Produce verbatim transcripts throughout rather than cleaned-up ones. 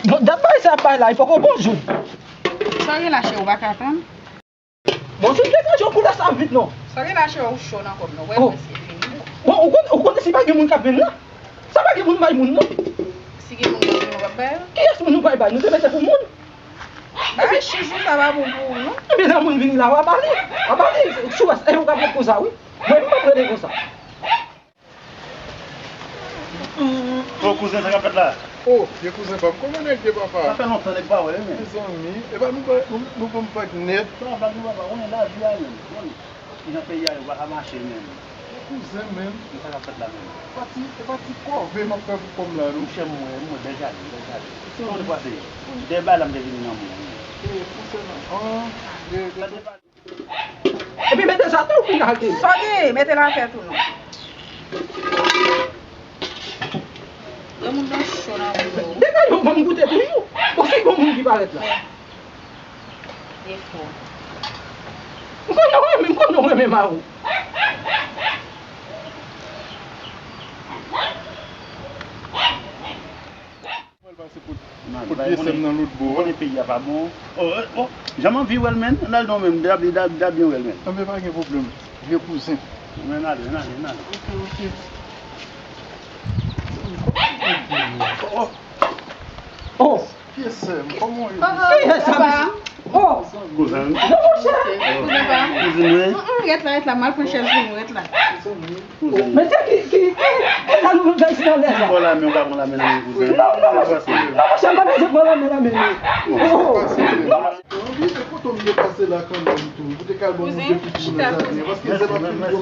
Bon, dat bagay sa ap bay la, li poko bonjou. Sa gen la, cheri, ou pa ka tann? Bon, si m te ka jwe koulè sa vit non. Sa gen la, cheri, ou cho nan kò m non. Wè, oh, mesye vini. Bon, ou konn, ou konnen si pa gen moun k ap vin la. Sa pa gen moun bay moun non. Si gen moun k ap vin, ou p ap bay yo? Kiyès moun nou bay bay? Nou te mete pou moun. Bay chouchou, sa pa bon pou ou non. Ebyen, lè moun vini la, w a ba li. W a ba li. Sou wè, e ou k ap ret konsa, wi. Mwen, m p ap rete konsa. O kouzen, sa k ap fèt la? O, vye kouzen pa m, kòman nèg ye, papa? Sa fè lontan nèg pa wè, men. Mezanmi, epa nou pa, nou, nou ban m vag nèt. Sa vag nou pa, pa konnen lavi a menm. Bon, ki jan peyi a ye, ou pa ka mache menm. Kouzen menm. Men sa k ap fèt la menm? Pati, e pati kòve m ap fè pou kò m la, non. Monchè, mwen, mwen, bèl jaden, bèl jaden. Kòman nou pase? Dèyè bay la m te vini nan mwen. E, kouzen nan, an, e, e. Epi mete sa tou pou n al te. Sa w genyen, mete l atè tou non. Granmoun nan cho nan bouda w. Degaj ou ban m goute toujou. Bon, si gon moun ki parèt la. Men. Defo. M konnen w renmen, m konnen w renmen mari w. Mwen pase kot, kot vye sè m nan lòt bò a. Ou konnen peyi a pa bon. O, o, o, jan m anvi wè l, menn. N al non, menn. N ap, n ap, n ap byen wè l, menn. Anben, pa gen pwoblèm. Vye kouzen. Anben, n ale, n ale, n ale. Ok, ok. O, o. O. Vye sè m, kòman w ye? O, o, papa. O. Kouzen. Non, monchè. Kouzen pa m. Kouzin mwen. Mm, mm, rèt la, rèt la. M al pran chèz pou nou, rèt la. Mesye, ki, ki, ki, ki sa nou vin fè isit nan lè sa? Pran lamen, ou pa pran lamen nan men kouzen. Non, non, non, monchè, m pa bezwen pran lamen nan men nou. Non. Anvi se foto m te pase la kanmenm tou. Ou te ka al ban moun de piti nan jaden an, paske zèb ap fin pran m nèt.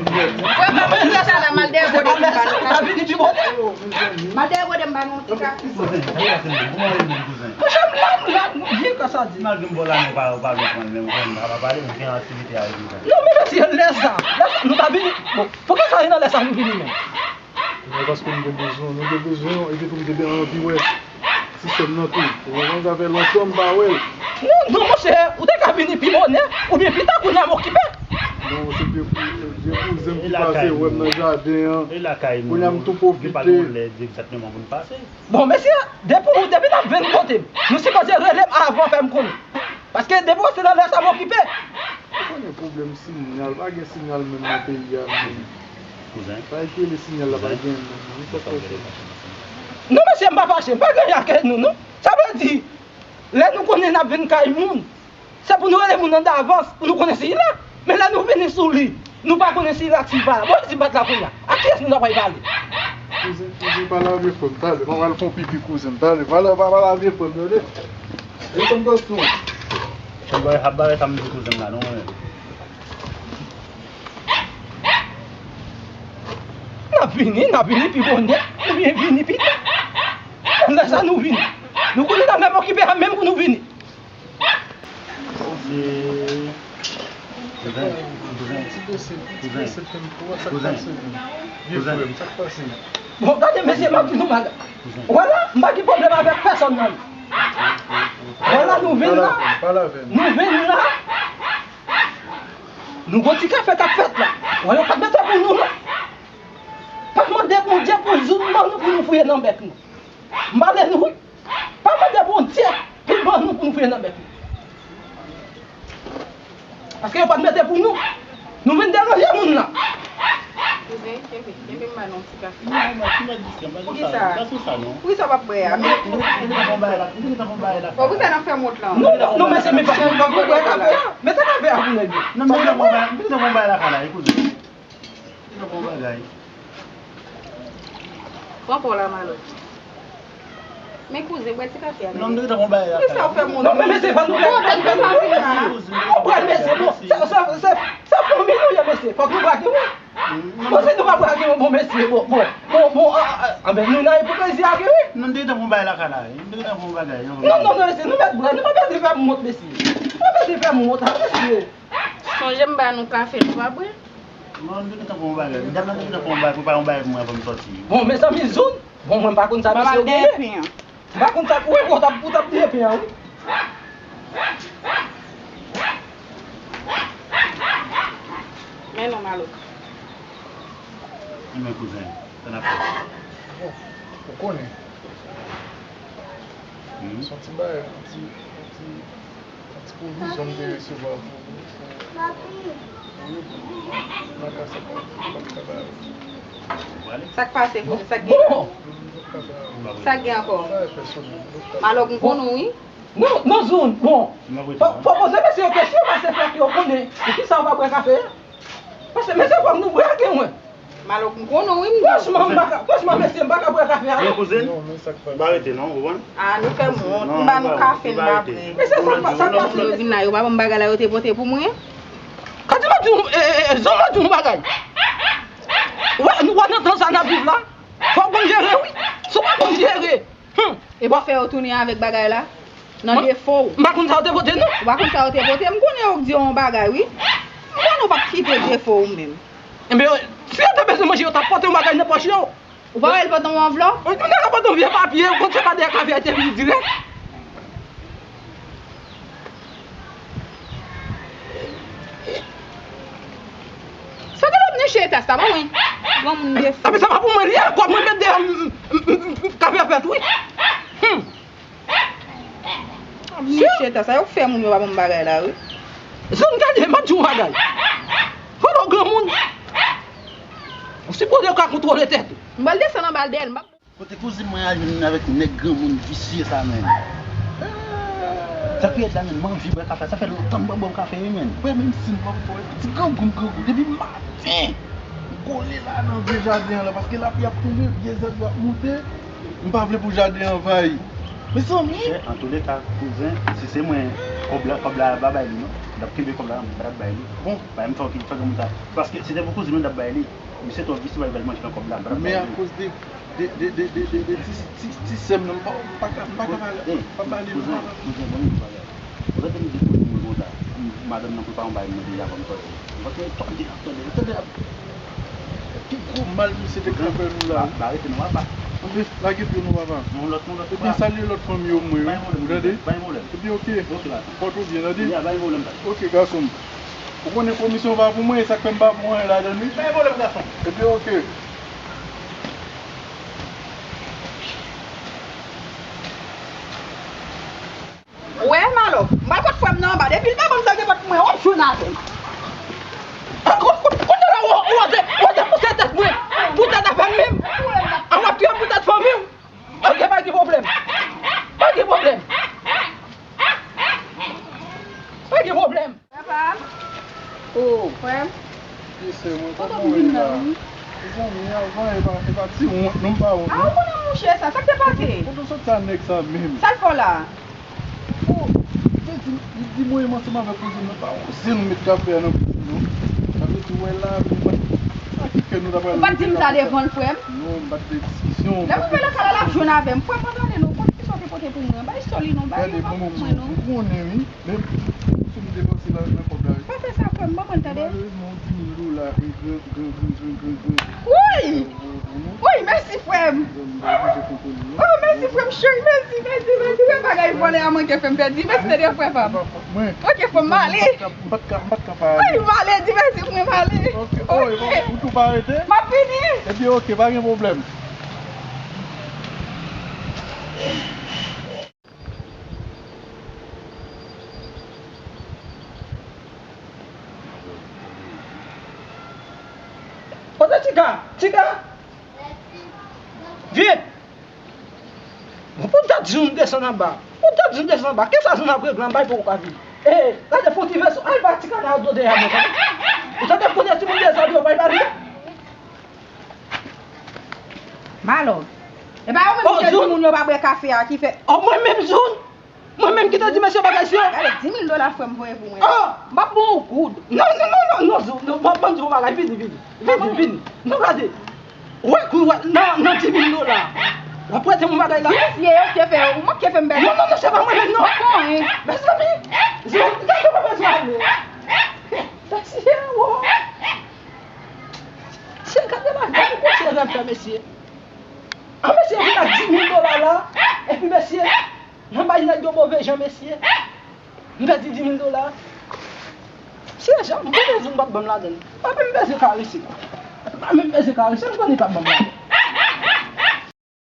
Wè, pa pran sa la, m al dèyè gode m ba nou. Sa vini pi bonè. O, mezanmi. M al dèyè gode m ba nou ti kafe. Kouzen, sa vin pase menm? Kouman w ye menm, kouzen? Monchè, m la, m la, m byen ka sa di. Malgre m ba w lamen, ou pa, ou pa vle pran l, men ou konn m pa pale, m gen aktivite a rezoud. Non, men mesye, lè sa, lè sa, nou ta vini. Bon, poukisa se nan lè sa nou vini menm? Men paske m te bezwen, nou te bezwen, epi tou m te byen anvi wè ti sè m nan tou. Ou konprann, sa fè lontan m pa wè l. Non, non, monchè, ou te ka vini pi bonè, oubyen pi ta, kounye a m okipe. Non, se vye kou-, vye kouzen m ki pase wè m nan jaden an. E lakay nou, kounye a m tou pwofite. Gen pa gen yon lè egzakteman pou n pase. Bon, mesye, depi, depi n ap vin kote m, nou sipoze rele m avan, fè m konnen. Paske depi w se nan lè sa, m okipe. Ou konnen pwoblèm sinyal, pa gen sinyal menm nan peyi a menm. Kouzen. Sa ki rele sinyal la pa gen menm, non, sa k pase? Non, mesye, m pa fache, m pa gen anyen ak nou, non. Sa vle di, lè nou konnen n ap vin kay moun, se pou nou rele moun nan davans, pou nou konnen si l la. Men lè nou vini sou li, nou pa konnen si l la, si l pa la. Bon, si bat la kounye a, ak kiyès nou ta pral pale? Kouzen, kouzen, pa lave frè m, talè. M al fè yon pipi, kouzen, talè. Pa la-, pa, pa lave frè m, tande? Desann gason. Ap bare, ap bare sa m di kouzen m la, non, men. N ap vini, n ap vini pi bonè, oubyen vini pi ta. Lè sa nou vini. Nou konnen n ap menm okipe a menm pou nou vini. Mesye. Kouzen, kouzen, kouzen, kouzen, kouzen. Bon, gade mesye, m ap di nou bagay. Kouzen. Wè la, m pa gen pwoblèm avèk pèsonn nan. Wè la, nou vin la. Nou vin la. Nou gon ti kafe k ap fèt la. Wè, yo pa t mete pou nou, non. Pa t mande Bondye pou l zout ban nou pou nou fouye nan bèk nou. M pale nou, wi. Pa mande Bondye pou l ban nou pou nou fouye nan bèk nou. Paske yo pa t mete pou nou. Nou vin deranje moun nan. Kouzen, kenbe, kenbe m ba nou yon ti kafe. Poukisa? Poukisa w p ap bwè a? Poukisa n ap fè mont lan? Non, non, non, mesye, men pa pou bwè kafe a. Mete kafe a pou nèg yo. Non, men poukisa w p ap bwè a, kouzen? Mwen bon bagay. Pran pa w la, Malo. Men kouzen, bwè ti kafe a. Non, m te gentan pran bagay la. Kisa w fè moun? Non, men mesye, pa nou pran bagay. Ou pran mesye, bon, se, se, se, se fanmi nou ye, mesye. Fòk nou brake, wi. Bon, si nou pa brake, bon, mesye, bon, bon, bon, bon, a, a, a, men nou nan ipokrizi a, wi. Non, m te gentan pran bagay la, kala. M te gentan pran bagay, non. Non, non, non, mesye, nou mèt bwè, nou pa pèdi fè m wont, mesye. Nou pa pèdi fè m wont, a, mesye. Sonje m ba nou kafe, nou pa bwè. Non, m te gentan pran yon bagay. Dam nan te gentan pran yon bagay, prepare yon bagay pou mwen avan m sòti. Bon, mezanmi, Zoun. Bon, mwen m pa konn sa mesye yo genyen. M pa konn sa, wi, bon, w t ap, w t ap di epi an, wi. Men non, Malo. Ebyen, kouzen, sa n ap fè? Bon, ou konnen. Se yon ti bagay, yon ti, yon ti, yon ti pwovizyon m te resevwa pou nou, pou, pou reponn nan ka sa pa, pa t ka ba yo. Sa k pase, koze? Sa k gen? Bon! Sa k gen ankò? Bagay pèsonèl. Malòg, m konnen w, wi. Non, non, Zoun, bon. Fò, fò poze mesye yo kesyon, paske fò ke yo konnen poukisa yo pa bwè kafe a. Paske mesye, fòk nou bwè ak mwen. Malòg, m konnen w, wi, m di w. Franchman, m pa ka, franchman, mesye, m pa ka bwè kafe a, non. Kouzin, m pa rete, non, ou konprann? A, nou fè m wont, m ba nou kafe, m pa bwè. Mesye, sa pa, sa pa. Yo vin la, yo pa ban m bagay la, yo te pote pou mwen. Kadi m ap di w, e, e, e, Zoun, m ap di w yon bagay. Ou wè, nou wè nan tan sa n ap viv la, fò w konn jere, wi. Si w pa konn jere, hmm. E pou fè yo tounen avèk bagay la? Nan defo w. M pa konn sa yo te pote, non. Ou pa konn sa yo te pote? M konnen yo di yo yon bagay, wi. M konnen w p ap kite defo w menm. Enben, si yo te bezwen manje, yo t ap pote yon bagay nan pòch yo. Ou pa wè l pote yon anvlòp? Yon nèg ap pote yon vye papye, ou konn se pa dèyè kafe a te vini dirèk. Sa te ap niche eta sa, ban mwen. Granmoun defo. Sa, sa pa pou mwen li ye, kòb mwen met deyò, m, m, m, m, kafe a fèt, wi. Hmm. Ap niche eta sa, yo fè moun yo pa ban m bagay la, wi. Zoun, gade, m ap di w yon bagay. Fò w granmoun. Ou sipoze ka kontwole tèt ou. M pral desann anba l dèyè l, m ap Kote kouzin mwen al jwenn avèk nèg granmoun visye sa, menn? Sa k pi rèd la, menn, m anvi bwè kafe a. Sa fè lontan m pa bwè kafe, wi, menn. Frè, menm si m pa bwè, ti grangou m grangou depi maten. M kole la nan vye jaden an la, paske lapli ap tonbe, vye zèb yo ap moute. M pa vle pou jaden an anvayi. Mezanmi! Chè, antouleka, kouzin, si se mwen, kòb la, kòb la, m pa bay li, non. M t ap kenbe kòb la, m pa t ap bay li. Bon. Bay m fè w ki fè granmoun sa. Paske si se pou kouzin mwen, m t ap bay li. Misye twò visye, m pa vle manje nan kòb la, m pa t ap bay li. Men akoz de de, de, de, de, de, de ti, ti, ti sè m nan, m pa, m pa ka, m pa ka pale, m pa pale, m pa pale. Kouzin, kouzin, ban m di bagay. Ou tande m di kouzin mwen konsa, madanm nan prepare yon bagay mwen deja avan m sòti. Paske tande, tande, tande, pi gwo mal misye te ka fè nou la. Ba, ba, rete non, papa. Anben, lage pye nou, papa. Non, lòt, non, lòt. Ebyen, salye lòt fanmi yo, mwen, wi. Ou tande? Pa gen pwoblèm. Ebyen, oke. Oke, gason. Pòte w byen, tande? Ya, pa gen pwoblèm, gason. Oke, gason m. Ou konnen komisyon pa pou mwen, e sa k fè m pa pran anyen ladan l, wi. Pa gen pwoblèm, gason. Ebyen, oke. Ou wè, Malo, m pral kot frè m nan anba. Depi l pa ban m sa l te pot pou mwen, w ap jwenn avè m. Kounye a la, w, w, w, w, w pouse tèt mwen. Pou tèt avè m menm. A, w ap touye m pou tèt fanmi w. Ok, pa gen pwoblèm. Pa gen pwoblèm. Pa gen pwoblèm. Papa. Oh. Frè m. Ki sè mwen, kòman w ye la? Mezanmi, avan, e pa, e pa ti wont, non, m pa wont, non. A, ou konnen mouche sa, sa k te pase? Kote w sot sa nèg sa menm? Sa l fè w la? Oh, li te di, li di mwen, m ansanm avèk kouzin mwen, pa wont, se nou met kafe a nan kouzin nou. Sa vle di, wè la, nou pa, sa ki fè nou ta pral. Ou pa t di m sa devan l, frè m? Non, m pa t fè diskisyon. Lè m rive lakay la, l ap jwenn avè m. Frè m, pa tande non, konn kisa w te pote pou mwen. Bay soli non, bay li pa pou mwen non. Ou konnen, wi. Men, si m depanse la nan kòb la, wi. Pa fè sa, frè m, ban mwen l, tande. Malerezman, yon di mil dola, e gran, gran, gran, gran, gran, gran. Woy! Woy, mèsi, frè m. Mwen, mwen pa oblije kontwole, non. Oh, mèsi, frè m, cheri, mèsi, mèsi, mèsi. Wè bagay vòlè a manke fè m pèdi. Mèsi, tande, frè pa m. Mwen. Ok, frè m, m ale. M pa t ka, m pa t ka, m pa t ka pa ale. Woy, m ale, di mèsi, frè m, m ale. Ok, oh, e bon, ou tou pa rete? M ap vini. Ebyen, ok, pa gen pwoblèm. Kote Tika? Tika! Vin! Bon, pou m ta di w m desann anba. Pou m ta di w m desann anba. Kisa Zoun ap regle anba pou ou pa vin? E, gade fon ti vèso. Al ba Tika nan do dèyè mwen, tande. Ou tande kote timoun dezòd yo, bay pale. Malòg. E pa yo menm ki te di moun yo pa bwè kafe a ki fè. Oh, mwen menm, Zoun? Mwen menm ki te di mesye bagay sa yo? Gade, di mil dola frè m voye pou mwen. Oh! M p ap ban w goud. Non, non, non, non, non, Zoun, non, ban, ban m di w bagay, vini, vini. Vini, vini. Non, gade. Wè, kou, wè, nan, nan di mil dola. W ap prete m yon bagay la? Di mesye yo ki te fè, ou manke fè m bèl. Non, non, non, se pa mwen menm, non. Mezanmi, Zoun, gade mwen bezwen ale. Mesye, wo. Se gade bagay, gade konsèy l ap fè, mesye. An, mesye vin ak di mil dola la, epi mesye, nan bay nèg yo move jan, mesye. M pèdi di mil dola. Si e jan, m konnen Zoun p ap ban m ladan l. Pa menm bezwen karese. Pa menm bezwen karese, m konnen l p ap ban m ladan l.